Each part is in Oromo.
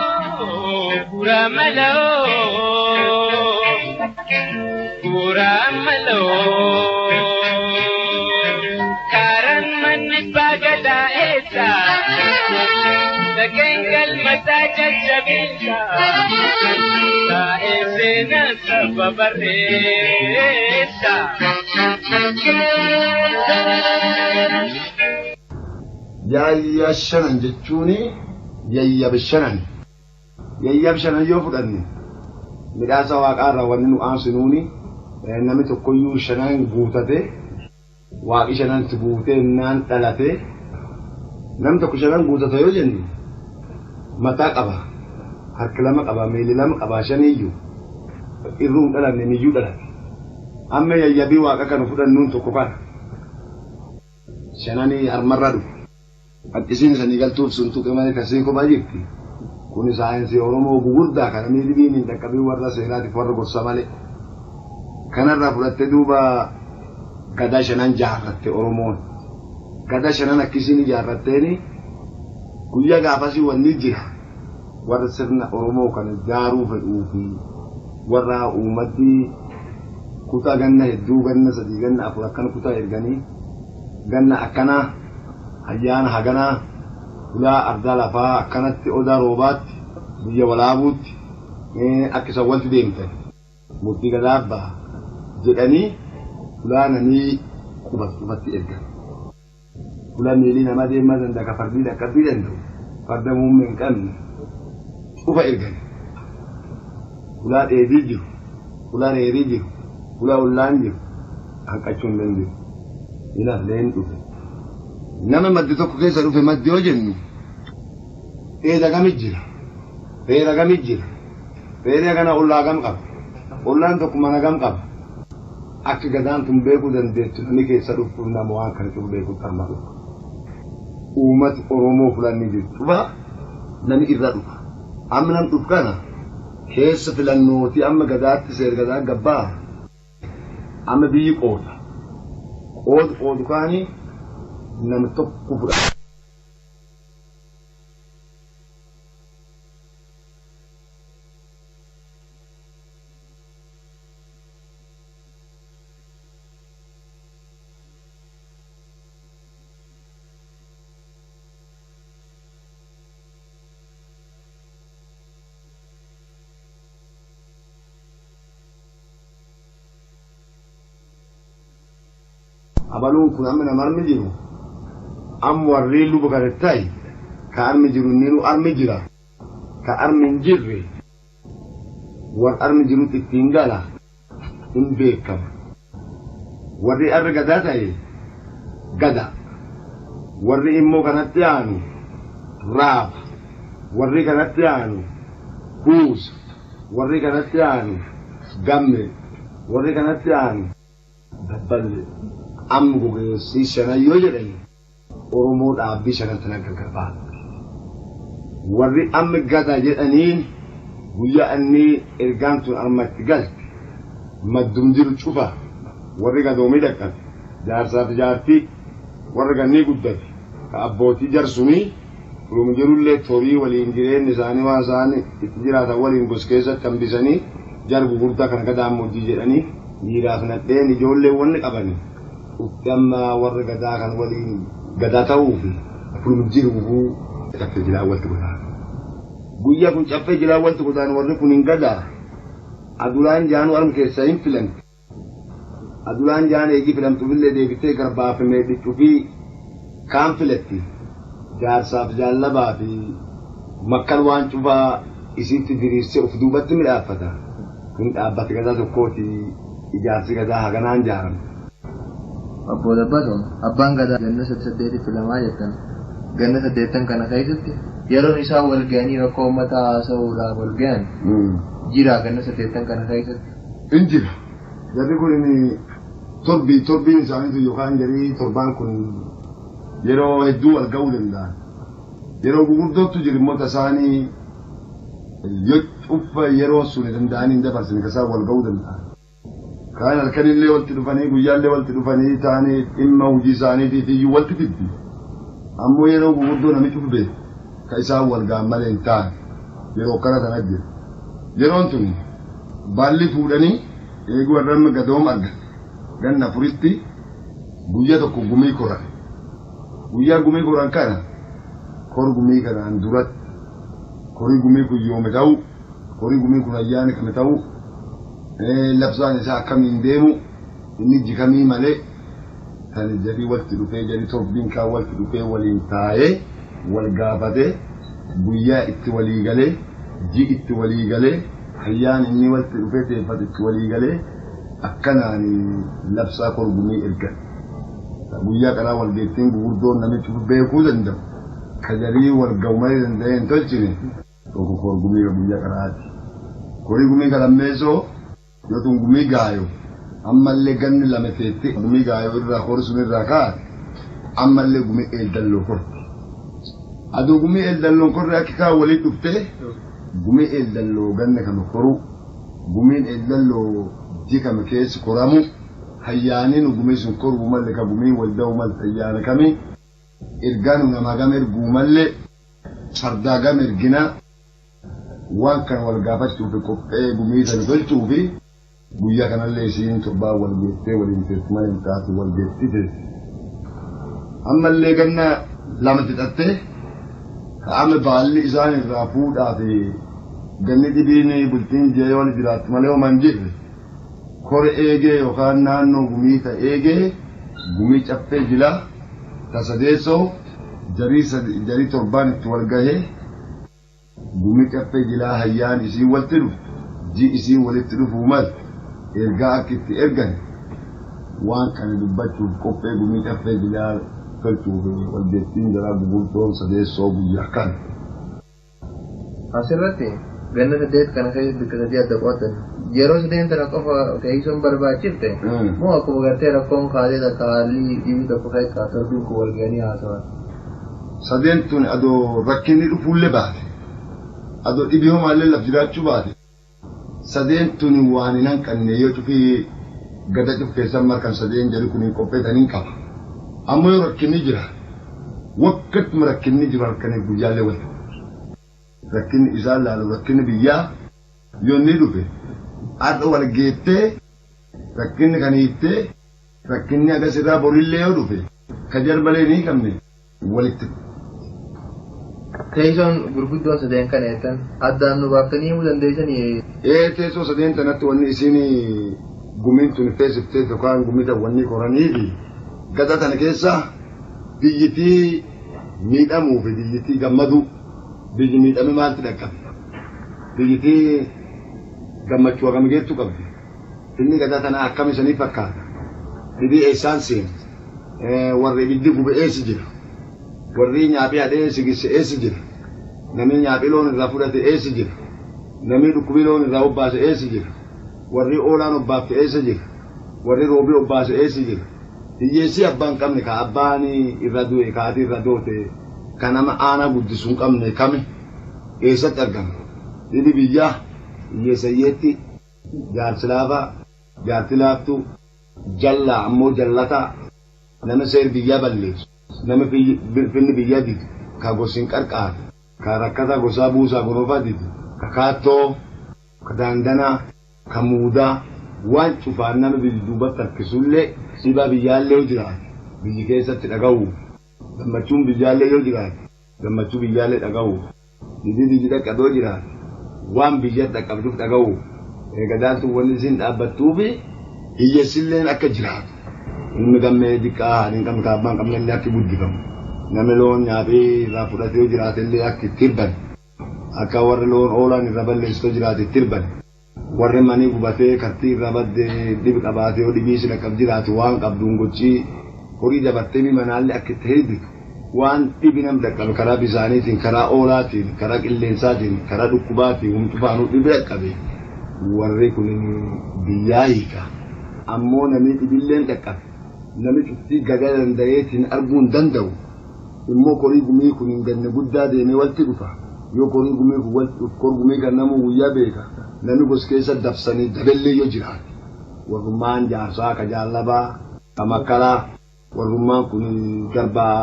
Asaabaloo guramaloo guramaloo karaan manni baagadaa eessa dhageen galmataa jajjabeessa taa'ee seenaa saba barreessa. Yaayyaa shanan jechuun yayyaba shanan. Yayyaba shanan yoo fudhanne midhaasa waaqaarraa wanni nu aansinuuni namni tokkoyyuu shanan guutate waaqi shananti guutee naan dhalate namni tokko shanan guutate yoo jennu mataa qaba harki lama qaba miilli lama qaba shaniyyuu irruun dhalanne miyyuu dhalate amma yayyabii waaqa kana fudhannuun tokko kana shananii harmarraa dhufu. Akkisiin isanii galtuuf sun tuqe malee kasii kophaa jirti. Kun saayinsii Oromoo gugurdaa kana miidhimiin hin dhaqqabiin warra seeraatiif warra gorsa malee. Kanarraa fudhattee duuba gadaa shanan jaarratte Oromoon. Gadaa shanan akkisiin ijaarratteeni guyyaa gaafasii wanni jira. Warra sirna Oromoo kana jaaruu fedhuu fi warra uummatti kutaa ganna hedduu ganna sadii ganna afur akkana kutaa erganii ganna akkanaa ayyaana haganaa ulaa ardaa lafaa akkanatti odaa roobaatti biyya walaabuutti akka isaan walitti deemtan murtii gadaa abbaa jedhanii ulaa namii qubatti ergan. Ulaa miilii namaa deemaa danda'a ka fardii dhaqqabbii danda'u farda muummee hin qabne cufa ergan. Ulaa dheedii jiru, ulaa reerii jiru, ulaa ollaan jiru hanqachuu hin danda'u. Ilaaf leen dhufe. Nama maddi tokko keessa dhufe maddi yoo jennu dheeda gamit jira reera gamit jira reerii kana ollaa gam qaba ollaan tokko mana gam qaba akka gadaan tun beekuu dandeettu namni keessa dhufu nama waan kana cufu beekuu qarma dhufa. Uummati Oromoo fulanni jiru cufa namni irra dhufa amma nam dhufu kana keessa filannooti amma gadaatti seer gadaa gabbaa amma biyyi qooda qoodu qoodu kaanii nama tokko fudhata. Abaluun kun amma nama armi jiru amma warri luba kana ta'e ka armi jiru ninu armi jira ka armi hin jirre war armi jirutti ittiin gala hin beekama. Warri arri gadaa ta'e gada warri immoo kanatti aanu raaba warri kanatti aanu kuusa warri kanatti aanu gamme warri kanatti aanu dabballe. Amma gogeessii shanan yoo jedhan Oromoo dhaabbii shanan tana gargar ba'a. Warri amma gada jedhaniin guyyaa inni ergaan tun armatti galte maddum jiru cufa warri gadoomii dhaqqabe jaarsaaf jaartii warri gannii guddate ka abbootii jarsunii fulum jirullee torii waliin jireenyi isaanii waan isaan itti jiraatan waliin gos keessatti hambisanii jar gugurdaa kana gadaammoojjii jedhanii dhiiraaf nadheen ijoollee wanni qabanii. Utti amma warra gadaa kan waliin gadaa ta'uu fi fulum jiru caffee jilaa walitti godhaan. Guyyaa kun caffee jilaa walitti godhaan warri kun hin gadaa. Adulaan jaanuu arm keessaa hin filanti. Adulaan jaan eegii filamtuufillee deebitee garbaaf meedhichuu fi kaan filatti. Jaarsaaf jaallabaa fi makkan waan cufaa isitti diriirsee of duubatti midhaaffata. Kun dhaabbata gadaa tokkooti ijaarsi gadaa haganaan ijaarame. Obbo Dabbatoo abbaan gadaa ganna saddeetitti filamaa jettan ganna saddeettan kana keessatti yeroon isaan wal ga'anii rakkoo uummataa haasa'uudhaaf wal ga'an jira ganna saddeettan kana keessatti. In jira. Jarri kun torbii torbiin isaaniitu yookaan jarii torbaan kun yeroo hedduu wal ga'uu danda'an. Yeroo gurguddootu jiru immoo tasaanii yoo cuffa yeroo sun danda'anii hin dabarsine kasaan wal ga'uu danda'an. Kaan halkanillee walitti dhufanii guyyaallee walitti dhufanii ta'anii dhimma hojii isaaniitiif iyyuu walitti fiddi. Ammoo yeroo gurguddoo namichi dhufe ka isaan wal ga'an malee hin taane yeroo akkana tana jira. Yeroon tun baalli fuudhanii eeguu warra gadoom argate. Ganna afuritti guyyaa tokko gumii koran. Guyyaa gumii koran kana kor gumii kanaan duratti korii gumii kun yoome ta'u korii gumii kun ayyaana kame ta'u labsaan isaa akkamiin deemu inni jikamii malee kan jarii walitti dhufee jarii torbiin kaan walitti dhufee waliin taa'ee wal gaafatee guyyaa itti walii galee ji itti walii galee ayyaan inni walitti dhufee teeffate itti walii galee akkanaan labsaa korgumii ergan. Guyyaa karaa walgeettiin gurguddoon namichi beekuu danda'u ka jarii wal ga'u malee danda'ee hin tolchine tokko korgumii guyyaa karaati. Korii gumii kalammeessoo yoo tun gumii gaayo ammallee ganni lama teetti gumii gaayo irraa kori sun irraa kaate ammallee gumii eeldalloo korti. Aduu gumii eeldalloon korri akka kaan walii dhuftee gumii eeldalloo ganna kama koru gumiin eeldalloo jikame keessa koramu hayyaaniin gumii sun koruu malee ka gumii wal da'u malee ayyaana kamii ergaa nu namaa gama erguu malee fardaa gama erginaa waan kan wal gaafachuu fi qophee gumii sana tolchuu fi guyyaa kanallee isiin torbaa wal geettee waliin teessu malee hin taatu wal geetti teessi. Ammallee ganna lama fixattee ka'ame baalli isaan irraa fuudhaa fi ganni dhibiin bultiin jee wal jiraattu malee homaa hin jirre. Kore eegee yookaan naannoo gumii ta eegee gumii caffee jilaa ta sadeessoo jarii torbaan itti wal gahee gumii caffee jilaa hayyaan isiin walitti dhufu ji isiin walitti dhufuu mal ergaa akka itti ergan waan kana dubbachuuf qophee gumii caffee jilaa tolchuuf walgeettiin jaraa gugurdoon sadeessoo guyyaa kana. Asirratti ganna saddeet kana keessa bakka sadii adda qooddan yeroo sadeen tana qofa teessoon barbaachifte moo akkuma gartee rakkoon kaasee takka haalli dhibii tokko keessa torbiin kun wal ga'anii haasawan. Sadeen tun adoo rakkinni dhufuullee baate adoo dhibii homaallee laf jiraachuu baate sadeen tun waan hin hanqanne yoo cufii gada cuf keessan markan sadeen jedhu kun hin qopheetanii qaba. Ammoo yoo rakkinni jira wakkatuma rakkinni jiru halkanii guyyaallee wal rakkinni isaan laalu rakkinni biyyaa yoo inni dhufe har'a wal geettee rakkinni kan hiittee rakkinni agasirraa borillee yoo dhufe ka jarbalee ni qabne walitti. Teessoon gurguddoon sadeen kana jettan addaan nu baaftanii himuu dandeessanii. Ee teessoo sadeen tanatti wanni isiin gumiin tun feesiftee yookaan gumii tan wanni koranii fi gada tana keessa biyyitii miidhamuu fi biyyitii gammadu biyyi miidhame maalti dhaqqabe biyyitii gammachuu hagam geettu qabdi inni gadaa tanaa akkam isanii fakkaata dhibii eessaan seenu warri ibiddi gube eessi jira warri nyaaphii hadhee sigisse eessi jira namni nyaaphii loon irraa fudhate eessi jira namni dhukkubii loon irraa obbaase eessi jira warri oolaan obbaafte eessa jira warri roobii obbaase eessi jira hiyyeessi abbaan qabne ka abbaan irra du'e ka haati irra doote ka nama aanaa guddisuu hin qabne kame eessatti argama dhibi biyyaa hiyyeessa hiyyeetti jaarsi laafaa jaarti laaftuu jallaa ammoo jallataa nama seer biyyaa balleessu nama finni biyyaa didu ka gosin qarqaar ka rakkataa gosaa buusaa gonofaa didu ka kaattoo ka daandanaa ka muudaa waan cufaan nama biyyi duubatti harkisullee dhibaa biyyaallee yoo jiraate biyyi keessatti dhaga'u gammachuun biyyaallee yoo jiraate gammachuu biyyaallee dhaga'u dhibii biyyi dhaqqabe yoo jiraate waan biyya dhaqqabduuf dhaga'u gadaan tun wanni isin dhaabbattuufi hiyyeessilleen akka jiraatu ilmi gammee diqqaa haadha hin qabne ka abbaan qabne illee akka guddifamu namni loon nyaatee irraa fudhatee yoo jiraate illee akka itti hirban akka warri loon oolaan irra balleessitoo jiraate itti hirban warri manii gubatee kartii irra badde dhibi qabaate yoo dhibii sila qab jiraatu waan qabduun gochii horii dabartee manaallee akka itti hirbitu waan dhibi nam dhaqqabe karaa bisaaniitiin karaa oolaatiin karaa qilleensaatiin karaa dhukkubaatiin humtu faanuu dhibi dhaqqabe warri kun biyyaa hiika ammoo namni dhibilleen dhaqqabe namni cuftii gadaa danda'eetiin arguu hin danda'u immoo korii gumii kun hin ganne guddaa deemee walitti dhufa yoo korii gumii kun walitti dhufu kor gumii kan namuu guyyaa beeka namni gos keessa dabsanii dabellee yoo jiraate warrummaan jaarsaa ka jaallabaa ka makkalaa warrummaan kun garbaa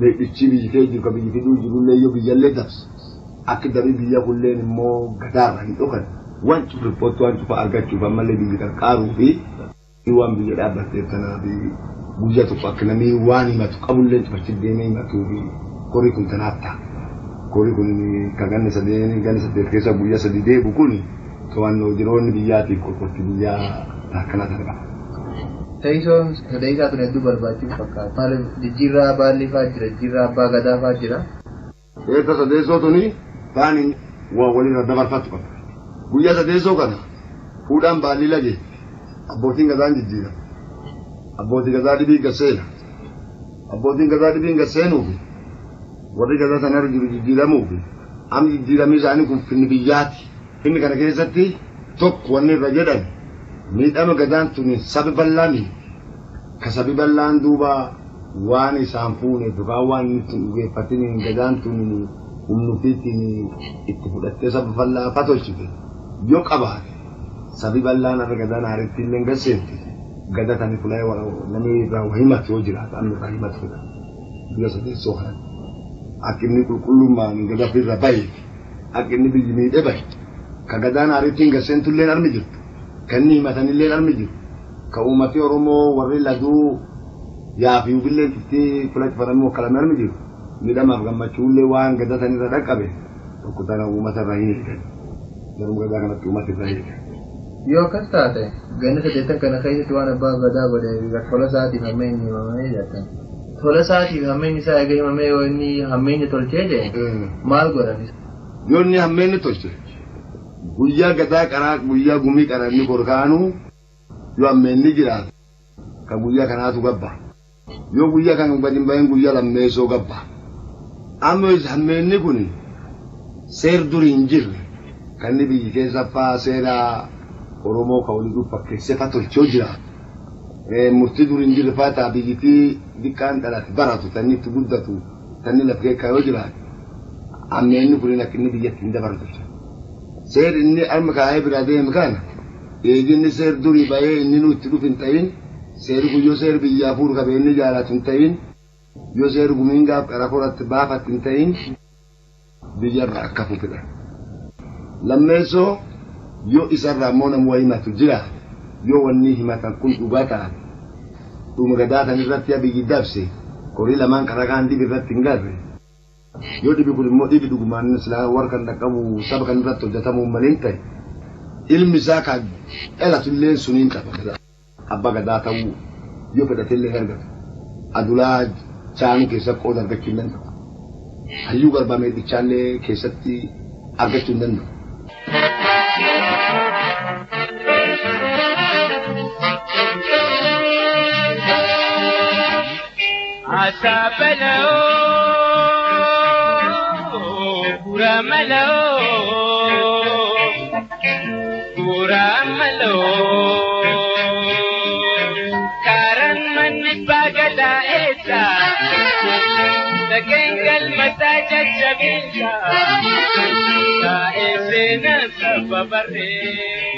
Meeqichi biyyi kee jiru ka biyyi fiduu jirullee yoo biyyallee dabse akka darii biyya kulleen immoo gadaarra hin dhokan waan cufa riippoortii waan cufa argachuuf ammallee biyyi qarqaaruu fi waan biyya dhaabbatteef tanaaf guyyaa tokko akka namni waan himatu qabullee cufachi deemee himatuu fi horii kun tanaaf ta'a. Horii kun kan ganna sadeen ganna saddeet keessa guyyaa sadi deebu kun to'annoo jiroonni biyyaatiif qorqortii biyyaa akkana kana qaba. Teessoon sadeessaa tun hedduu barbaachisu fakkaata. Maaliif jijjiirraa baalli fa'aa jira, jijjiirraa abbaa gadaa fa'aa jira. Eessa sadeessoo tuni taani waa walirra dabarfattu qaba. Guyyaa sadeessoo kana fuudhaan baalli lage abbootiin gadaan jijjiira. Abbootii gadaa dhibii gaseena. Abbootiin gadaa dhibiin gaseenuufi warri gadaa sanarra jiru jijjiiramuufi amma jijjiiramni isaanii kun finni biyyaati. Finni kana keessatti tokko wanni irra jedhan miidhama gadaan tuni sabi bal'aa miidhe. Ka sabi bal'aan duuba waan isaan fuuneef yookaan waan inni ittiin dhugeeffatiniin gadaan tuni humnufiitiin itti fudhattee saba bal'aa fatolchite yoo qabaate sabi bal'aan har'a gadaan haaretti illee gasseenti. Gada tani fuula namni irraa himatu yoo jiraata amma irraa himatu fedha. Biyya sadeessoo kana. Akka inni qulqullummaan gada ofirra bahe akka inni biyyi miidhee bahe ka gadaan haarettiin gasseentullee armi jirtu. Kan inni himatanillee armi jiru. Ka uummati Oromoo warri laduu yaafii billee cuftii fuula cufaramuu wakkalamee armi jiru. Miidhamaaf gammachuullee waan gada sanirra dhaqqabe tokko tana uummata irraa hin eegan. Garuu gadaa kanatti uummata irraa eegan. Yoo akkas taate ganna saddeettan kana keessatti waan abbaa gadaa godhe tola isaatiif hammeenyi himamee jettan. Tola isaatiif hammeenyi isaa eega himamee yoo inni hammeenya tolchee jee maal godhan? Yoo inni hammeenyi tolche guyyaa gadaa qaraa guyyaa gumii qaranni korkaanuu yoo hammeenni jiraatu ka guyyaa kanaatu gabba. Yoo guyyaa kan gadi hin bahin guyyaa lammeessoo gabba. Amma hammeenni kun seer durii hin jirre kan inni biyyi keessa faa seera Oromoo ka walii fakkeessee fa tolchoo jiraatu. Murtii durii hin jirre faa taa biyyittii diqqaan dhalate baratu tanni itti guddatu tanni lafa keekkaa yoo jiraatu. Hammeenni kun akka inni biyyatti hin dabartu. Seer inni arma kaa'ee biraa deemu kana eeginni seer durii bahee inni nu itti dhufu hin ta'in seerri kun yoo seer biyyaa fuudhu qabeenyi jaalatu hin ta'in yoo seer gumiin gaaf qara koratti baafatti hin ta'in biyyarraa akka fuufidha. Lammeessoo yoo isarraa immoo nama himatu jira yoo wanni himatan kun dhugaa taate dhuma gadaa san irratti biyyi dabse horii lamaan karaa kaan dhibi irratti hin garre yoo dhibi kun immoo dhibi dhugumaan silaa warra kan dhaqqabu saba kan irratti hojjetamuu malee hin ta'e ilmi isaa kan dhalatullee suniin qaba abbaa gadaa ta'uu yoo fedhatellee argatu adulaa chaanuu keessatti qooda argachuu hin danda'u hayyuu garbaa meedhichaallee keessatti argachuu hin danda'u. Karan manni baagadaa eessa? Dhageen galmataa jajjabeessa. Taa'ee seenaa saba barreessa.